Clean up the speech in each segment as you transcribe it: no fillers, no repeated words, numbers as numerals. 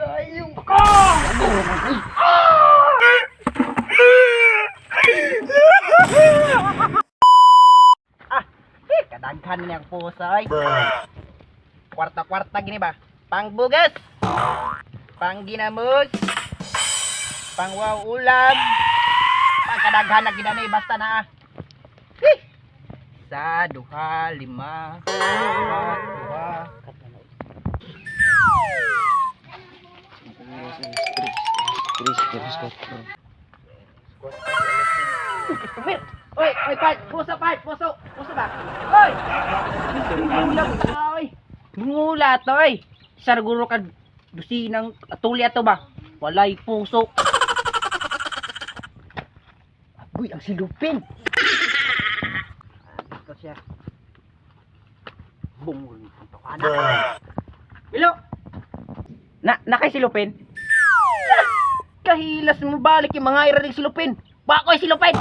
kayo. Ah, eh, kadaghan na niyang puso ay. Kwarta-kwarta gini ba? Pangbugas. Pangginamos. Pangwaw ulam. Pagkadaghan na gina ni basta na ah. Eh. Isa, duha, lima, upat, duha. Wait, oy, oy, part, puso, part, puso, puso ba? Oy! Mula, oy. Mula to, oy. Sarguro ka dusinang atuli ato ba? Walay puso. Agoy, ang silupin. Ito siya. Bungol nito anak. Bilo! Na, nakay silupin? Kahilas mo balik yung mga iraring silupin. Bakoy silupin!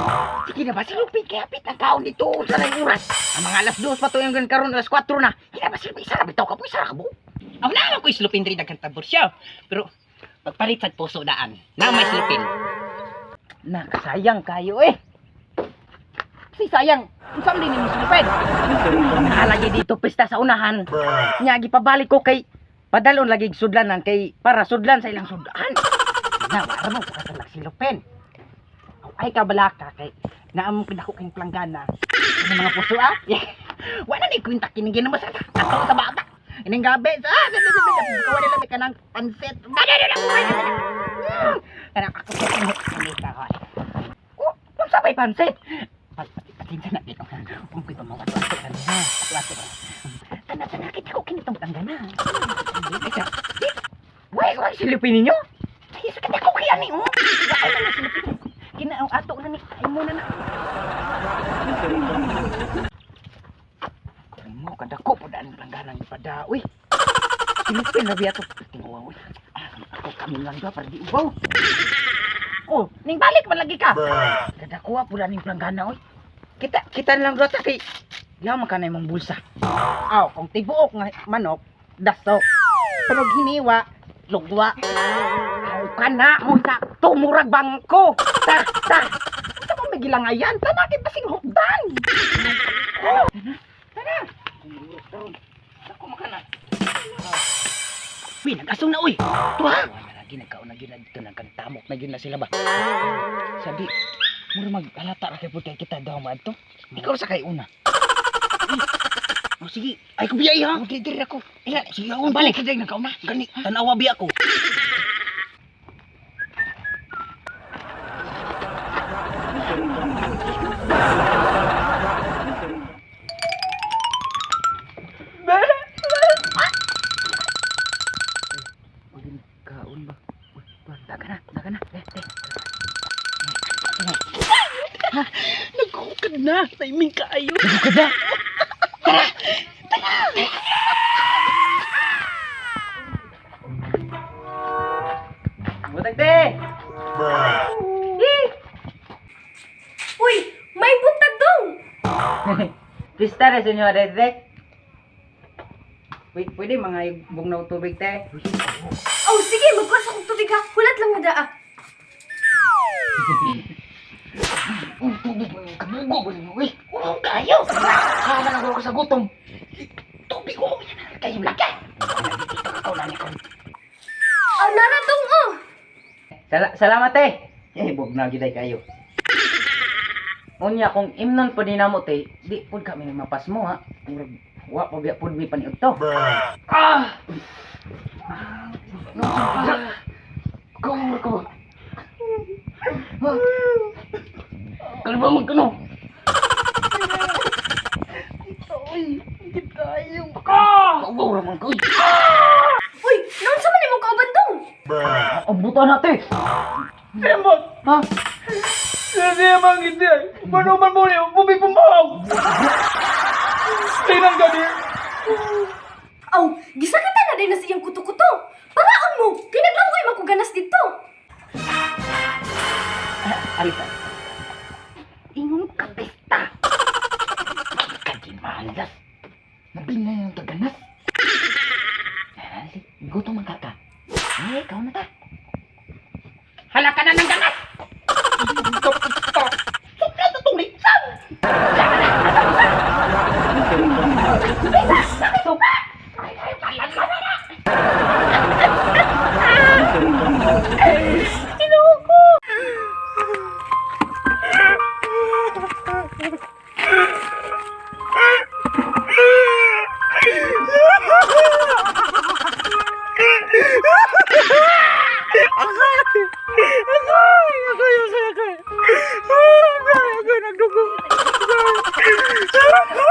Sige na ba silupin? Kaya pit ang kaon dito sa nang oras. Ang mga 2:00 pa to yung gan karon 4:00 na. Hindi ba silupin? Isa ra bitaw ka po, isa ra ka buo. Aw na ko silupin diri daghan tabor siya. Pero pagpalit sa puso daan, na may silupin. Nakasayang kayo eh. Kasi sayang, unsa man din nimo silupin? Naalagi dito pista sa unahan. Nya gipabalik ko kay padalon lagi sudlanan kay para sudlan sa ilang sudan. Na wala mo ka silupin. Aw, ay kabalaka kay naam ko dako kayong planggana. Ano mga puso ah? Wala ni kwenta kini ginamo sa ato sa bata. Ining gabi sa ah, sabi sabi sabi kawa nila may kanang pansit. Kanang ako sa kini ka hoy. Oh, unsa bay pansit? Patinsa na dito. Kung ko'y pamawat ato kan ha. Ato ato. Tana tana kita ko kini tong planggana. Wai, wai silupin ninyo. Ay, sakit ako kaya ni oh. Wai na silupin. Kina ang ato na ni ay mo na na. Mo kadako po daan plangganang ipada uy. Silupin na biya to. Tinguwa uy. Ah, ako kami lang ba para di ubaw. Oh, ning balik man lagi ka. Kadako po daan planggana uy. Kita kita lang dota kay Lama ka na imong bulsa. Aw, kung tibuok nga manok, daso. Pero hiniwa, lugwa. Aw ka na mo sakto murag bangko. Ta ta. Sa mo may gilangayan, tanaki basing hugdan. Oh, tara. Tara. Dako makana. Uy, nag-asong na uy. Tuha. Lagi nagkaon na gyud na dito nagkantamok na gyud na sila ba. Sabi, mura maghalata ra kay pud kay kita daw maadto. Ikaw sa kay una. Oh, sige. Ay, kubiyay ha. Okay, diri ako. Ila, sige ako. Balik ka diri nagkaon na. Gani, tanawa biya ko. Kaon ba? Uy, daga na, daga na. Eh, eh. Nagkukad na. Timing kaayo. Nagkukad na. Tara! Tara! Butag te! Uy, may buntag dong. Pista na sa inyo, te. Wait, pwede mga bugnaw tubig, te. Oh, sige, magkuha sa kong tubig ha. Hulat lang mo daa. Uy, tubig mo yung kamugo ba ninyo, uy? Uy, kayo! Kala na ko sa gutom. Tubig ko, kayo lagi. Ikaw lang ikaw. Oh, nara dong oh. Salamat eh. Eh, bugnaw gyud ay kayo. Unya kung imnon po ni namo te, di pud kami mapasmo ha. Murag wa pa biya pud mi paniud to. Ah! No, ah. Ko ko. Kalba mo kuno. Uy, hindi tayo. Kaubaw ra man ko. Uy. Uy, naunsa man imong kauban dong? Ang buta na te. Simot! Ha? Hindi man hindi ay. Manuman mo niyo, bumibumaw! Tinang gani. Aw, gisakitan na din na siyang kuto-kuto. Paraon mo, kay naglawoy man ko ganas dito. Alisa. Ingon ka pista. Kadimalas. Nabin na yung taganas. Gutom ang kaka. Ha? Ay, ikaw na ta. Hala ka na ng ganas! Sukla to tong litsan! Agay! Agay! Agay! Agay! Agay! Agay! Agay! Nagdugo! Agay!